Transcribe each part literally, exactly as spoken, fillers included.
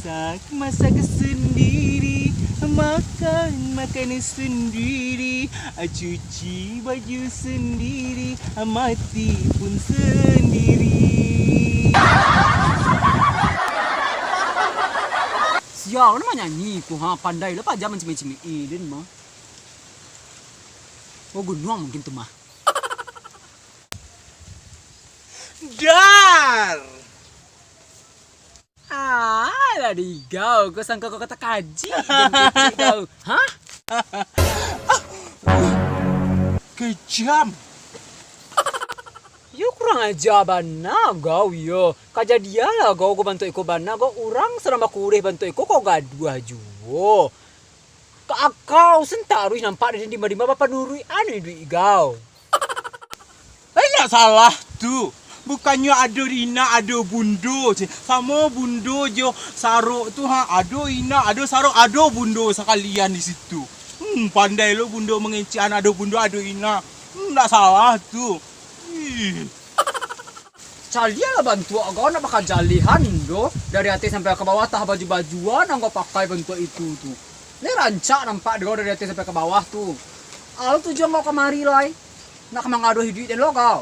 Masak, masak sendiri, makan, makan sendiri, cuci baju sendiri, mati pun sendiri. Sial, mana manyanyi ko, ha, pandai lah paja mancimik-cimik, eh, den mah. Oh, gunuang mungkin tu mah. Dar! Ah, lah di igau, kau sangka kau kata kaji, den kecek kau. Hah? Kejam. Yo kurang aja bana kau yo. Kajadian lah kau, kau bantuak iko bana, kau urang sadang bakureh bantuak iko, kau gaduah juo. Ka akau sen taruih nampak di dima-dima bapanuruik anu iduik igau. Eh, ndak salah tu. Bukannyo ado inak, ado bundo, ceh. Samo bundo jo sarok tu, ha. Ado inak, ado sarok, ado bundo sakalian di situ. Hmm, pandai lo bundo mangecek anak ado bundo, ado inak. Hmm, ndak salah tu. Ih. Caliaklah bantuak kau, nak bakajalihan doh. Dari ateh sampai ka bawah, tah baju-bajuan nan kau pakai bantuak itu tu. Ni rancak nampak dek kau dari ateh sampai ka bawah tu. Alah tujuan kau kamari lai. Nak ka mangaduah iduik den lo kau.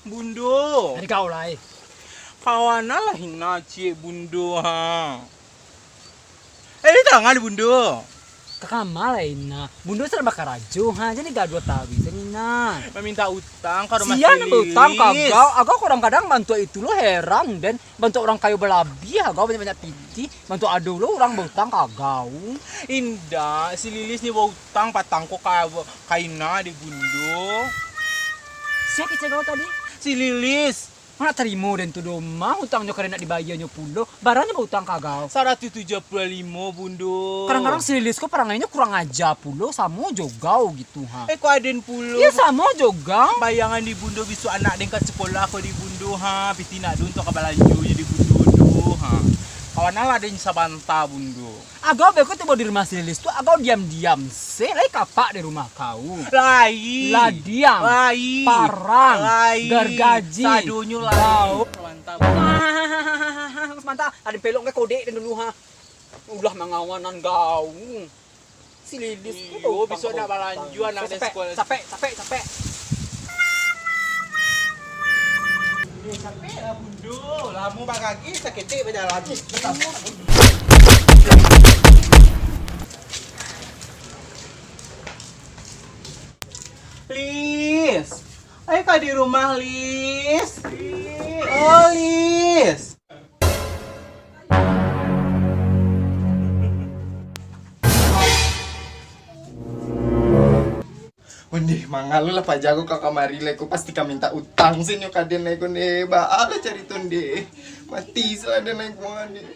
Bundo. Dari kau lai. Kawananlah ina ciek bundo, ha. Eh, di tangah di bundo. Ka kama lai, Ina. Bundo sadang bakarajo, ha, jadi gaduah taruih sen, Ina. Maminta utang ka rumah Sia nan bautang ka Lilis. Agau, agau kadang-kadang bantuak itu lo heran, den. Bantuak urang kayo balabiah, agau banyak-banyak pitih. Bantuak ado lo urang bautang ka agau. Indak, si Lilis ni bautang patang ko ka, ka Ina di bundo. Sia kecek agau tadi? Si Lilis. Nak tarimo den tu doh mah, utangnyo kada nak dibayanyo pulo. Baranyo bautang ka agau? Saratuih tujuah puluah limo, Bundo. Kadang-kadang si Lilis ko parangainyo kurang aja pulo, samo jo gau gitu, ha. Eh, ko aden pulo. Iyo, samo jo gau. Bayangan di Bundo, bisuak anak den ka sikolah ko di Bundo, ha. Piti nak den untuak ka balanjonyo di Bundo tu, ha. Kawananlah den sabanta, Bundo. Agau beko tibo di rumah si Lilis tu, agau diam-diam se, lai kapak di rumah kau. Lai. Ladiang. Lai. Parang. Lai. Gargaji. Sadonyo lai. Bau. Mantap. Mantap. Ado pelok ngai kodek dan dulu, ha. Ulah mangawanan gau. Si Lilis tu. Iyo, bisuak nak balanjo anak den sikolah. Capek, capek, capek. Eh, capek lah, Bundo. Lamo bagagih, saketek bajalan. Lis. Ai, ka di rumah, Lis. Lis. Oh, Lis. Ondeh, mangalu lah paja ko ka kamari lai ko, pasti ka minta utang sen nyo ka den lai ko, ndeh. Baa lah carito, ndeh. Mati salah den lai ko, ndeh.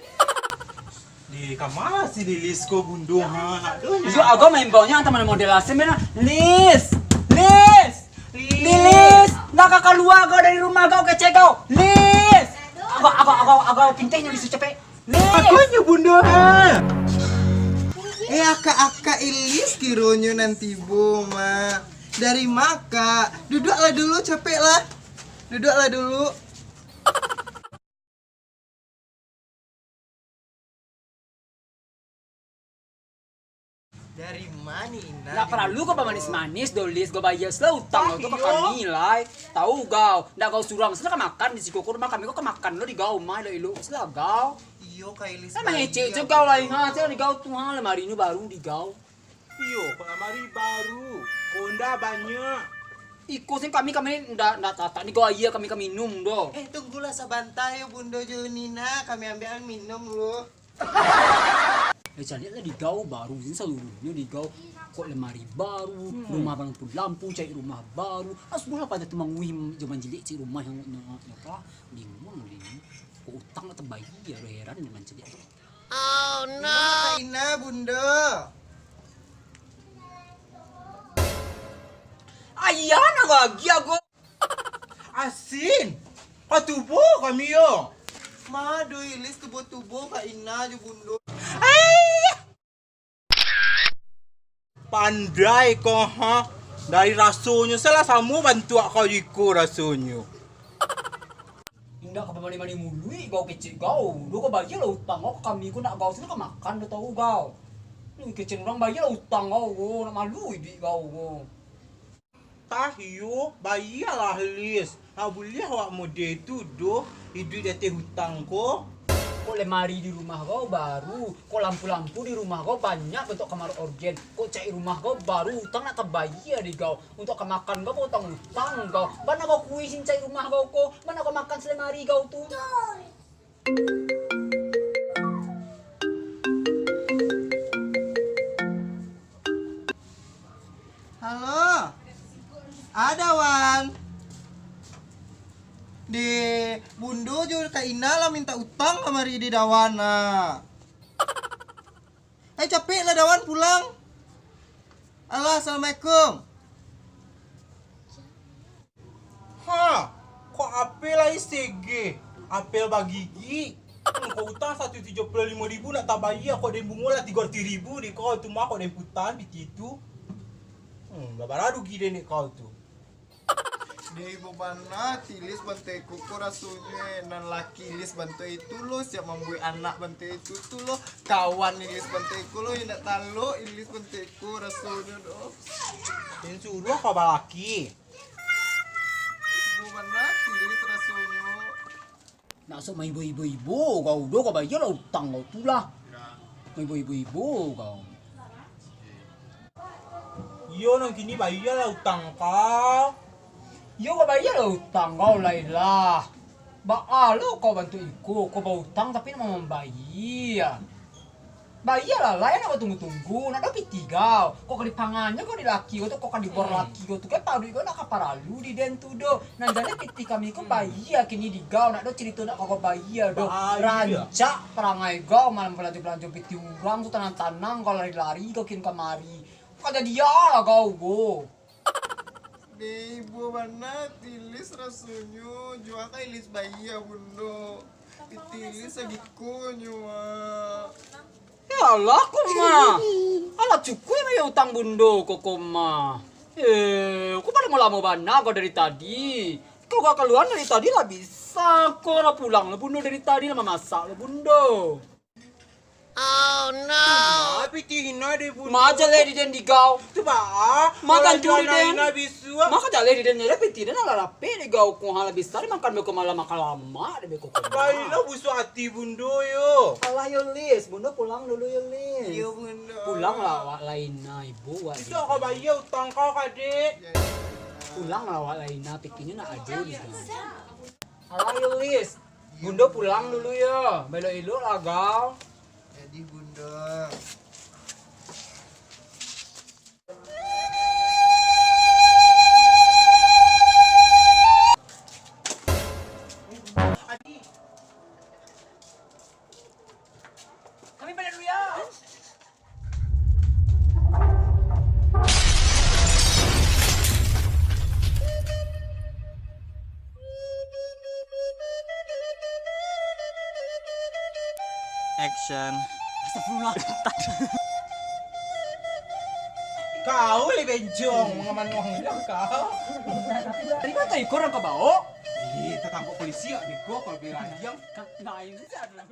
Di kama si Lilis ko, Bundo, ha, nak tu. Yo, agau maimbau nyo antah mano model asem bana. Lis! Lis! Lilis! Lah ka kalua kau dari rumah kau, kecek kau. Lis! Agau, agau, agau, agau, pintehnyo Lis, capek. Lis! Akonyo Bundo, ha. Eh, akak-akak Ilis kironyo nan tibo, Mak. Dari ma, Kak? Duduaklah dulu, capeklah. Duduaklah dulu. Dari ma ni, Ina? Ndak paralu kau bamanis-manis doh, Lis. Kau bayia se lah utang kau tu ka kami lai. Tahu kau, ndak kau surang se lah ka makan di siko ko, rumah kami ko ka makan lo di gau, mah elok-elok se lah gau. Iyo, Kak Ilis. Lah mangecek se kau lai, ha, se lah di gau tu, ha, lamari nyo baru di gau. Iyo, kok lamari baru, konda banyak. Iko sen kami, kami ndak, ndak tatak ni kau aia kami ka minum doh. Eh, tunggulah sabanta yo, Bundo jo Nina, kami ambiak minum dulu. Eh, caliak lah di gau baru ni saluruhnyo di gau. Kok lamari baru, rumah lampu-lampu, cari rumah baru. Ah, sudah lah pada tu manguih jo manjiliak cari rumah yang, yang, yang apa? Bingung ni. Kok utang lah tabayia, heran ni mancaliak tu. Oh, no. Ina, Bundo. Ayah, nak bagi aku. Asin. Ka tubo kami yo. Ma doh Ilis tubo-tubo ka Ina jo Bundo. Ayah. Pandai kau, ha. Dari rasonyo salah samo bantuak kau iko rasonyo. Indak ka bamani-mani muluik kau kecek kau. Duo kau bayia lah utang kau ka kami ko, nak kau sini ka makan dah tahu kau. Ni kecek urang bayia lah utang kau ko, nak malu iduik kau ko. Tah iyo, bayia lah Lis. Nak buliah awak mode tu doh, iduik di ateh utang ko. Kok lemari di rumah kau baru, kok lampu-lampu di rumah kau banyak bantuak kamar orgen, kok cat rumah kau baru, utang nak tabayia di kau. Untuak ka makan kau bautang-utang kau. Bana kau kuih sincai rumah kau ko. Bana kau makan salemari kau tu. Halo. Ada, Wan. Di Bundo jo Kak Ina lah minta utang kamari di Dawan, nah. Eh, capek lah Dawan pulang. Alah, assalamualaikum. Ha, kok apel lai sege, apel bagigi. Hmm, kok utang satu tujuh puluh limo ribu nak tabayia, kok den bungo lah tigo ratus ribu di kau tu mah, kok den putan piti tu. Hmm, babaradugi den dek kau tu. Deh, ibo bana, tilis bantai kuko rasonyo, eh. Nan laki Lis bantai itu lo, siap mambuek anak bantai itu tu lo, kawan Ilis bantai ko lo, indak talok Ilis bantai ko rasonyo doh. Den suruah kau balaki. Ibo bana, tilis rasonyo. Nak sok maibo-ibo-ibo kau, doh kau bayia lah utang kau tu lah. Maibo-ibo-ibo kau. Iyo, nan kini bayia lah utang kau. Iyo, kau bayia lah utang kau lai lah. Baa lo kau bantuak iko, kau bautang tapi nak mambayia. Bayia lah lai, nak batunggu-tunggu, nak ado piti kau. Kau ka dipangannyo kau di laki kau tu, kau ka dibuar laki kau tu, kan paduik kau nak ka paralu di den tu doh. Nan jaleh piti kami ko bayia kini di kau, nak ado carito nak kau bayia doh. Rancak parangai kau, malam balanjo-balanjo piti urang tu, tanang-tanang kau lari-lari kau kini kamari. Kau jadi lah kau ko. Deh, ibo bana, tilis rasonyo. Jua ka Ilis bayia, Bundo. Tilis sagikonyo, ah. Ya Allah, ko mah. Alah, cukuik bayia utang Bundo ko, ko mah. Eh, ko pado lamo bana kau dari tadi. Kau ka kaluan dari tadi lah bisa. Kau lah pulang lah Bundo dari tadi, lah mamasak lah Bundo. Oh no. Ma piti Ina deh, Bundo. Ma jaleh di den di kau. Tu baa. Ma tantu di den. Ina bisuak. Ma ka jaleh di den, jaleh piti den lah lapeh di kau. Ko ha lah bisa dimakan beko malam, makan lamak deh beko ko. Baiklah busuak ati Bundo yo. Alah yo Lis, Bundo pulang dulu yo Lis. Iyo, Bundo. Pulang lah awak lai nah, ibo awak. Itu kau bayia utang kau ka dek. Pulang lah awak lai nah, pitinyo nak ado di kau. Alah yo Lis. Bundo pulang dulu yo. Baelok-elok lah kau. Jadi Bundo. Kami balik dulu yo. Action. Astagfirullah. Kau le benjong mangaman uang inyo kau. Dari ma iko urang kau bao? Ih, tatangkok polisi awak beko kalau beragiang. Nah, ini sih aduh.